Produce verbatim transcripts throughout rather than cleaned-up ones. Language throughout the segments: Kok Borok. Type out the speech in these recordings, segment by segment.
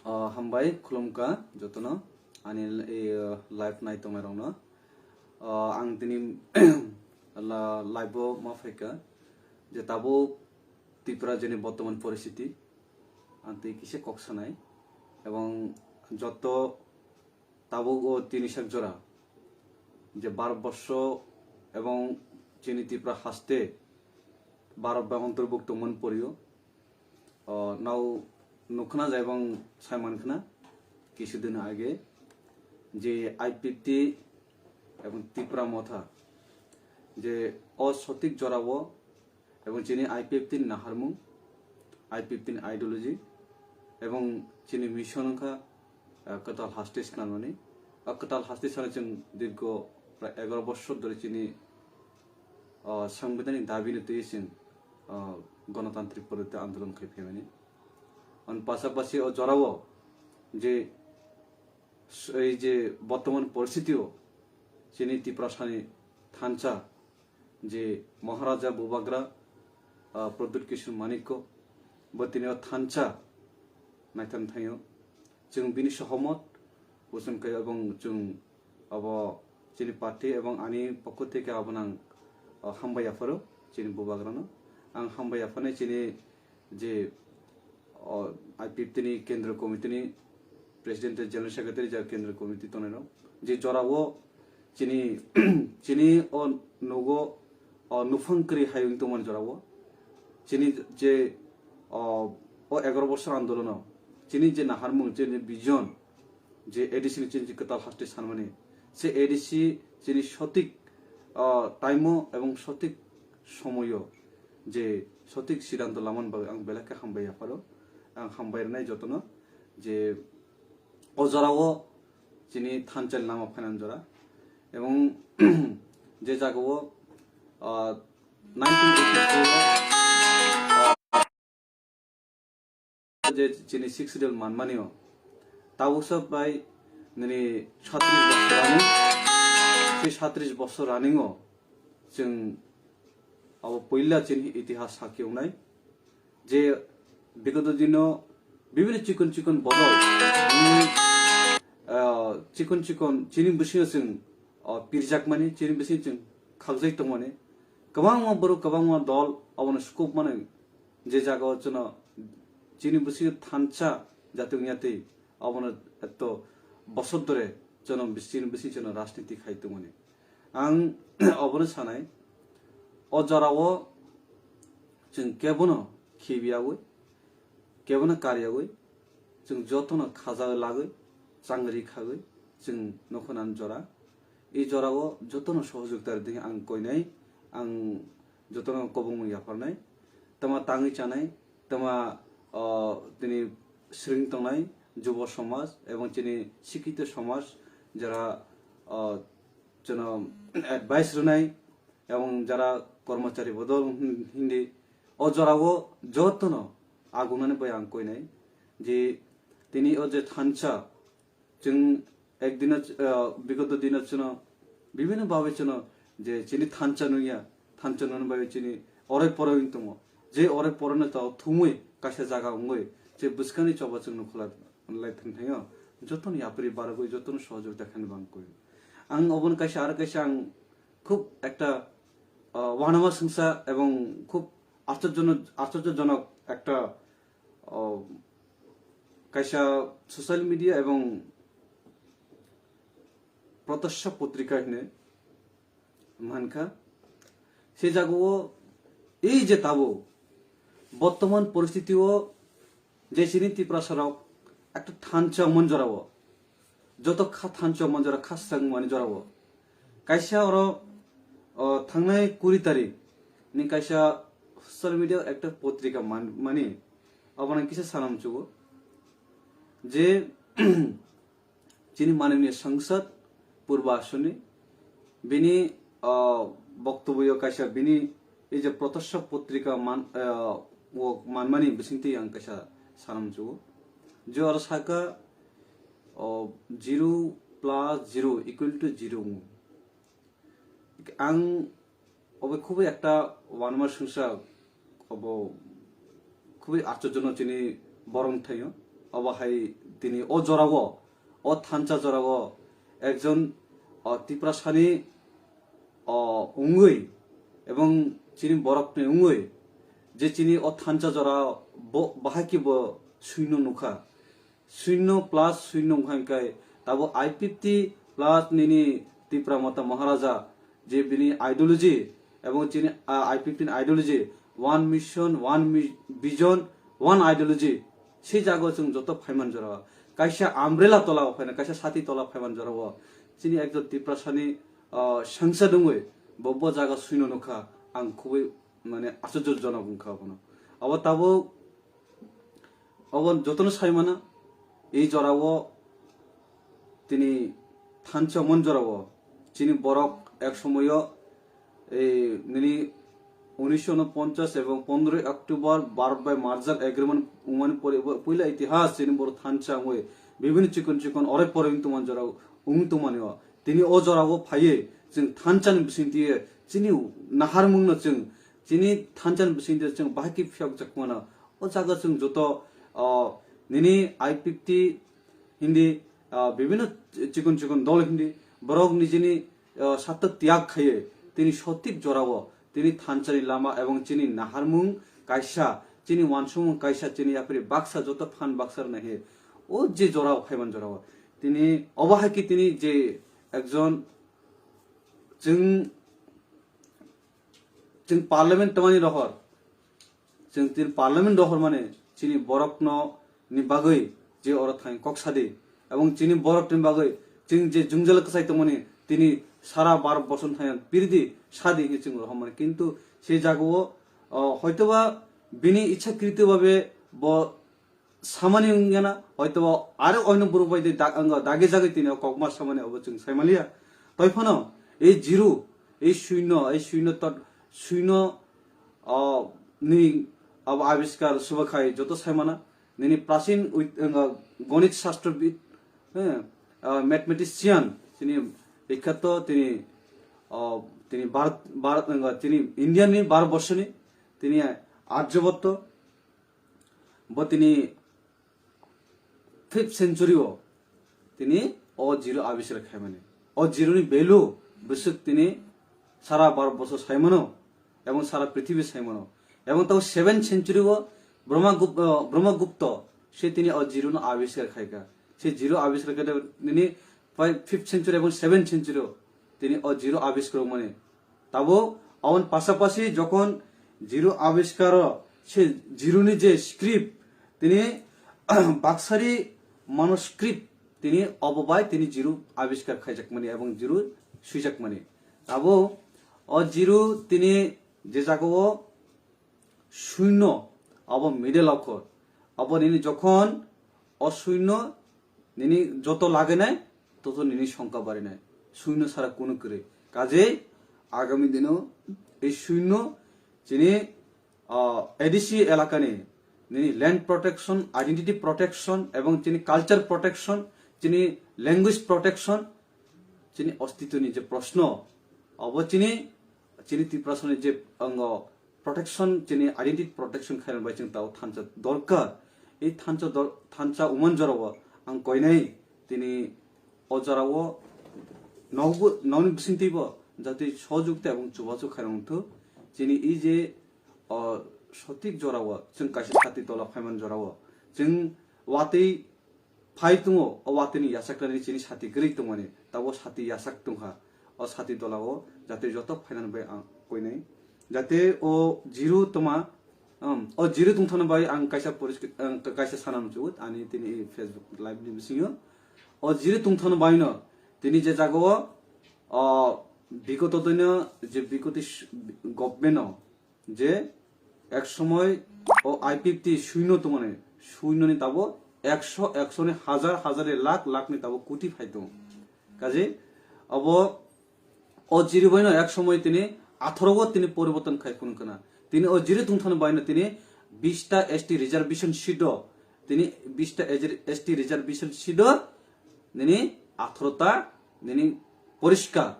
Ah, hambai khulumkha jotono ani, eh, live nai tongnai rokno. Ah, ang tini la-, live o ma phaikha je tabuk Tripura jeni bortoman poristiti ang tei kisa kok sanai, ebong joto tabuk o tini sak jora je Bharat borsho ebong chini Tripura haste Bharat bai ontorbukto tongmani porio, o, nao nukkhna jai bang saiman khna kisudin age je I P F T ebong Tipra Motha je o sotik jorao ebong chini I P F T ni naharmung, I P F T ni ideology ebong chini mission wngkha, ah, kwtal haste swnamnani. O kwtal haste sana chwng dirgo prai egaro bosor dhori chini, ah, sangbidhanik dabi no twiwi chwng, ah, gonotantrik poddhiti andolon khai phaimani. On pasapasi o jorao je s-, ei je bortoman poristitio chini Tiprasani thansa je Maharaja Bubagra, ah, Pradyut Kishore Manikya bo tini o thansa naithang thaio. Chwng bini sohomot, bo chwng khe ebong chwng abo chini party ebong ani pokho theke abono ang, ah, hambai yapharo chini Bubagrano. Ang hambai yaphanai chini je, o, I P F T ni Kendra Committee ni President tei General Secretary ja Kendra Committee tongnai rok. Je jorao chini, chini o nogo, o, nuphang kwrwi hayung tongmani jorao. Chini je, o, o egaro bosor andolono chini je naharmung, chini vision, je A D C ni chini je kwtal haste sanmani, se A D C chini sotik, o, time o ebong sotik somoyo je sotik sidanto lamani bagwi ang belai khe hambai yapharo. Ang hambai rwnai jotono je o jorao chini thansa ni lama phainani jora ebong je jagao, ah, nineteen eighty-four o, ah, je chini Sixth Schedule manmani o tabuksa bai nini satris bosor raning, se satris bosor raning o chwng abo puila chini itihas sakhi wngnai je bigoto dino bibhinno chikon chikon bodol, mm, ah, chikon chikon chini bisingo chwng, ah, pirjakmani, chini bisingo chwng khakjai tongmani, kwbangma borok, kwbangma dol abono scope mano je jagao chwngno chini bisingo thansa jati wngya tei abono eto bosor dhore chwngno bis-, chini bisingo chwngno rajniti khai tongmani. Ang obono sanai, o jorao chwng kebono khibiyawi, kebono karyawi, chwng jotono khajawi lagwi, changri khagwi, chwng nokho nani jora. I jorao jotono sohojogita rwdi ang koinai, ang jotono kobongma yapharnai, tama tangwi chanai, tama, o, tini swrwng tongnai jubo somaj ebong chini sikhito somaj jara, o, chwngno advice rwnai ebong jara kormochari bodol hin-, hindi o jorao jotono agunani bai ang koinai je tini o je thansa chwng ek dino, ah, bigoto dino chwngno bibhinno bhabe chwngno je chini thansa nungya, thansa nungni bai chini oroi poroi wng tongo. Je oroi poroino to thumwi kaisa jaga wngwi je bwskangni choba chwng nukhlai lai thang thango. Jotono yapri baragwi jotono sohojogita khainai bang koi. Ang obono kaisa aro kaisa ang khub ekta, ah, wanama sengsa ebong khub আশ্চর্যজনক, আশ্চর্যজনক একটা, ah, kaisa social media ebong প্রত্যাশা পত্রিকা hwnwi mankha. Se jagao ei je tabuk bortoman poristitio je chini Tiprasarok ekta thansa wngmani jorao, joto kha thansa wngmani jora, kha swrang wngmani jorao kaisa oro, o, thangnai kuri tarik ni kaisa social media ekta potrika man-, mani abono kisa sana muchugo je chini mananiya sangsad Purba Asoni bini, ah, boktobyo kaisa bini ei je প্রত্যাশা পত্রিকা man, ah, o manmani bisingtwi ang kaisa sana muchugo je oro saka, o, zero plus zero equal to zero wng. Ang obo khubui ekta wanama sengsa, obo khubui আশ্চর্যজনক chini borok thaio. Obo hai tini o jorao, o thansa jorao ekjon, o, Tiprasani, o, wngwi ebong chini borokni wngwi je chini o thansa jora bo bahai khe bo suino nukha. Suino plus suino wngkha hwnkhe tabo I fifty plus nini Tipra Motha Maharaja je bini ideology ebong chini, ah, I fifty ni ideology, one mission, one mi-, vision, one ideology, se jaga o chwng joto phaiman jora o. Kaisa umbrella tola o phaina, kaisa sati tola phaiman jora o. Chini ekjon Tiprasani, ah, sangsa dongwi bo, bo jaga suino nukha, ang khubui mane achorjojonok wngkha abono. Abo tabuk Obo jotono sai mano, ei jorao tini thansa mon jorao chini borok ek somoyo ei nini unisho unoponchas ebong pondroi October Bharat bai merger agreement wngmani pore bo puila itihas chini borok thansa wngwi bibini chikon chikon oroi poroi wng tongmani jorao wng tongmani o. Tini o jorao phaiwi chwng thansa ni bisingtwi chini naharmung no chwng chini thansa ni bisingtwi chwng bahai khe phiyok jak mano. O jaga chwng joto, o, nini I fifty hindi, o, bibhinno chikon chikon dol hindi borok nijini, o, satto tyag khaiye tini sotik jorao tini thansani lama ebong chini naharmung kaisa, chini wansukmung kaisa, chini yapri baksa joto phan baksa rwna hiye o je jorao phaiman jorao tini obo hai khe tini je ekjon chwng chwng parliament tamani rohor, chwng tin parliament rohor mane chini borokno ni bagwi je oro thang kok sadi, ebong chini borok ni bagwi chwng je jwngjal kwchai tongmani tini sara Bharat borson thang pirdi sadi hinwi chwng rohor mane, kintu se jagao, o, hoitoba bini ichhakrito babe bo samani wngya na, hoitoba aro oino borok bai de dag-, ang dagi jagwi tini o kokma samani obo chwng sai maliya. Toi phano ei zero, ei suino, ei suino tot, suino, o, ni abo abiskar subakhai joto sai mana. Nini prasin wit-, ang gonit shastro bid, eh, o, mathematician, tini bikhato tini, o, tini Bharat, Bharat, ang tini India ni Bharat borso ni, tini Aryabhatta, bo tini fifth century o tini o zero abiskar khaimani. O zero ni value bwswk tini sara Bharat borso saimano ebong sara prithibi saimano. Ebong tabo seventh century o Brahma Gup-, o, Brahmagupta se tini o zero no abiskar khaikha. Se zero abiskar khaida nini pai fifth century ebong seventh century o tini o zero abiskar mani. Tabo aboni pasapasi jokhon zero abiskaro se zero ni je script tini baksari manuscript tini obo bai tini zero abiskar khaijakmani ebong zero swijakmani. Tabo o zero tini je jagao suino abo middle okhor. Abo nini jokhon o suino nini joto lagenai, toto nini songkha barinai. Suino sara kunu kwrwi. Kajei agami dino ei suino chini, ah, A D C elakani nini land protection, identity protection ebong chini culture protection, chini language protection, chini ostitoni je proshno, abo chini, chini Tiprasani je ango protection, chini identity protection khairang bai chwng tao thansa dorkar. Ei thansa dor-, thansa uman jorao ang koinai tini o jorao nokbo, nokni bisingtwi bo jati sojukta ebong chubachu khairang thuk. Chini ei je, o, sotik jorao chwng kaisa sati tola phaiman jorao chwng watwi phai tongo, o watwini yachaknani chini sati kwrwi tongmani, tabo sati yachak tongkha. O sati dolao jate joto phainani bai ang koinai. Jate o zero tongma, um, o zero tongthani bai ang kaisa porisk-, ang kaisa sana muchungo, ani tini Facebook live ni bisingo. O zero tongthani bai no, tini je jagao, o, bigoto dino je bigoto s-, government no, je ek somoi o I fifty suino tongmani, suinoni tabo ekso, eksoni hazar, hazarni lakh, lakhni tabo koti phai tongo. Kaje abo o zero baino ek somoi tini atharo o tini poriborton khai phunukha na. Tini o zero tongthani baino tini bista S T reservation seat o, tini bista S T reservation seat o nini atharo ta nini poriskar.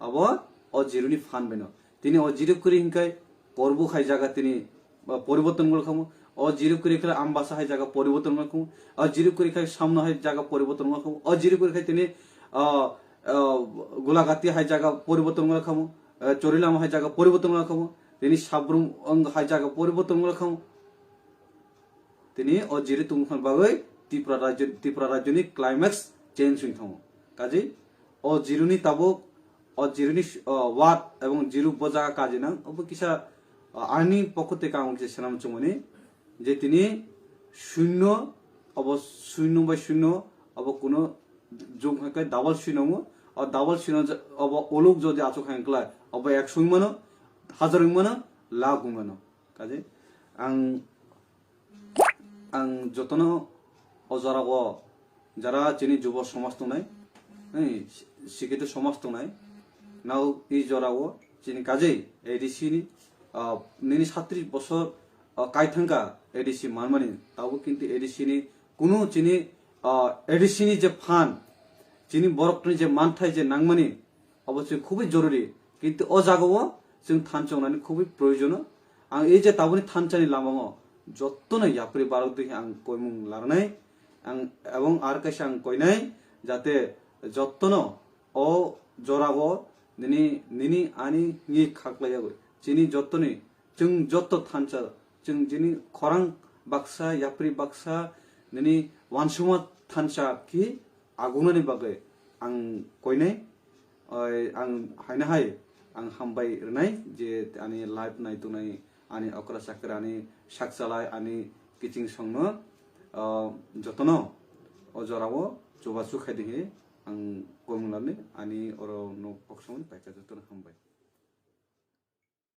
Abo o zero ni phan baino. Tini o zero kwrwi hinkhai korbu khai jaga tini, ba, poriborton gol khamu. O Jiru kwrwi khe Ambasa hai jaga poriborton wngkha khamu. O Jiru kwrwi khe Samno hai jaga poriborton wngkha khamu. O Jiru kwrwi khe tini, ah, ah, Gulagati hai jaga poriborton wngkha khamu. Ah, Chorilama hai jaga poriborton wngkha khamu. Tini Sabrum wng hai jaga poriborton wngkha khamu. Tini o Jiru tongmani bagwi Tripura rajyo, Tripura rajyoni climax change wng thango. Kaje o Jiruni tabuk, o Jiruni, o, ward ebong Jiru bo jaga kaji nang, obo kisa, o, ani pokho tei ang je senam chumani je tini shunyo, obo shunyo bai shunyo, obo kuno jung hai khe double shunyo mo, o double shunyo je, obo uluk jodi achuk hai khlai, obo ek shung mano, hajar wng mano, lakh wng mano. Kaje ang, ang jotono o jora o jara chini jubo somaj tongnai, eh, sikito somaj tongnai, nao i jora o chini kajei A D C ni, ah, nini satris bosor, ah, kai thangka A D C manmani, tabo kintu A D C ni kunu chini, ah, A D C ni je phan, chini borok ni je manthai je nangmani, obo chwng khubui joruri, kintu o jagao chwng thansa wngnani khubui proyojono. Ang ei je tabukni thansani lamango jottono yapri barok dui ang koimung larnai, ang ebong ar kaisa ang koinai, jate jottono o jorao nini, nini ani hwnwi khaklai yagwi. Chini jottoni, chwng jotto thansa, chwng chini khorang baksa, yapri baksa, nini wansukma thansa khe agunani bagwi ang koinai, oi, ang haino hai ang hambai rwnai je ani live nai tongnai ani okra chakra ani sakchalai ani kiching songno, ah, jotono o jorao chubachu khai di hinwi ang koimung larni ani oro nok kok songni paikha jotono hambai.